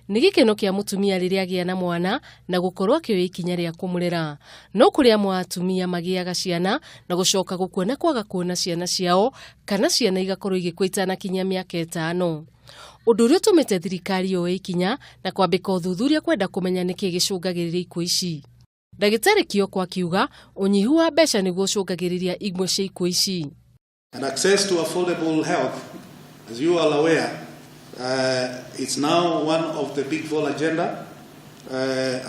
Nĩ gĩkeno kĩa mũtumia rĩrĩa agĩa na mwana na gũkorwo akĩoya ikinya rĩa kũmũrera. No kũrĩ amwe a atumia magĩaga ciana na gũcoka gũkua na kwaga kuona ciana ciao kana ciana igakorwo igĩkua itanakinyia mĩaka 5. Ũndũ ũrĩa ũtũmĩte thirikari yoe ikinya na kwambĩka ũthuthuria kwenda kũmenya nĩkĩ gĩcũngagĩrĩria ikuũ ici. Ndagĩtarĩ Kioko akiuga ũnyihu wa mbeca nĩguo ũcũngagĩrĩria imwe cia ikuũ ici. And access to affordable health, as you are aware, it's now one of the big four agenda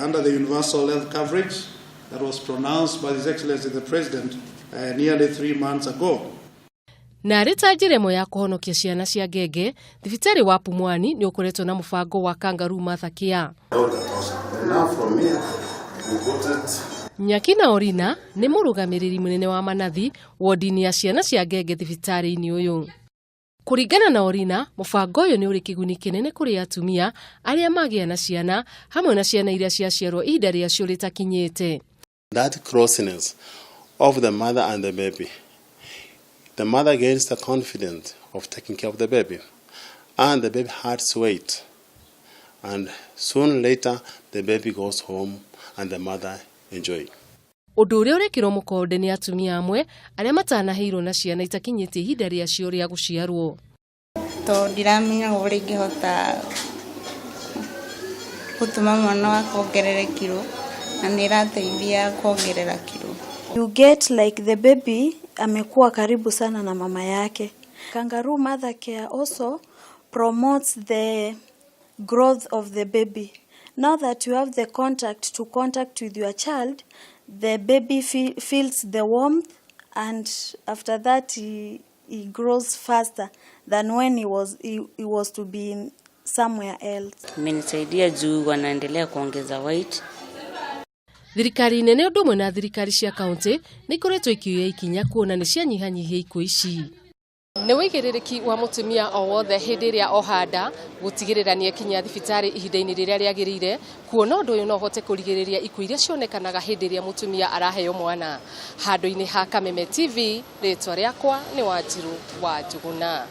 under the universal health coverage that was pronounced by His Excellency the President nearly 3 months ago. Na arĩ ta njĩra ĩmwe ya kũhonokia ciana cia ngenge, thibitarĩ wa Pumwani nĩ ũkoretwo na mũbango wa Kangaroo Mother Care. Now from here, we put it. Nyakina Orina nĩ mũrũgamĩrĩri mũnene wa manathi wodi-inĩ ya ciana cia ngenge thibitarĩ-inĩ ũyũ. Kũringana na Orina, mũbango ũyũ nĩ ũrĩ kĩguni kĩnene kũrĩ atumia arĩa magĩa na ciana hamwe na ciana iria ciaciarwo ihinda rĩacio rĩtakinyĩte. That closeness of the mother and the baby. The mother gains the confidence of taking care of the baby, and the baby adds weight. And soon later, the baby goes home and the mother enjoy. Ũndũ ũrĩa ũrekĩrwo mũkonde nĩ atumia amwe arĩa matanaheirwo na ciana itakinyĩtie ihinda rĩacio rĩa gũciarwo. Tondũ ndiramenya ũrĩa ingĩhota gũtũma mwana wakwa ongerere kiro na nĩ ĩrateithia kuongerera kiro. You get like the baby amekuwa karibu sana na mama yake. Kangaroo Mother Care also promotes the growth of the baby. Now that you have the contact to contact with your child, the baby feels the warmth, and after that he grows faster than when he was to be in somewhere else. Imenisaidia juu wanaendelea kuongeza weight. Thirikari nene ũndũ ũmwe na thirikari cia kaunti nĩ ikoretwo ikĩoya ikinya kuona nĩ cianyihanyihia ikuũ ici. Nĩ wĩigĩrĩrĩki wa mũtumia o wothe hĩndĩ ĩrĩa oha nda gũtigĩrĩra nĩ ekinyia thibitarĩ ihinda-inĩ rĩrĩa rĩagĩrĩire, kuona ũndũ ũyũ no ũhote kũrigĩrĩria ikuũ iria cionekanaga hĩndĩ ĩrĩa mũtumia araheo mwana. Handũ-inĩ ha Kameme TV, rĩtwa rĩakwa nĩ Wanjiru wa Njuguna.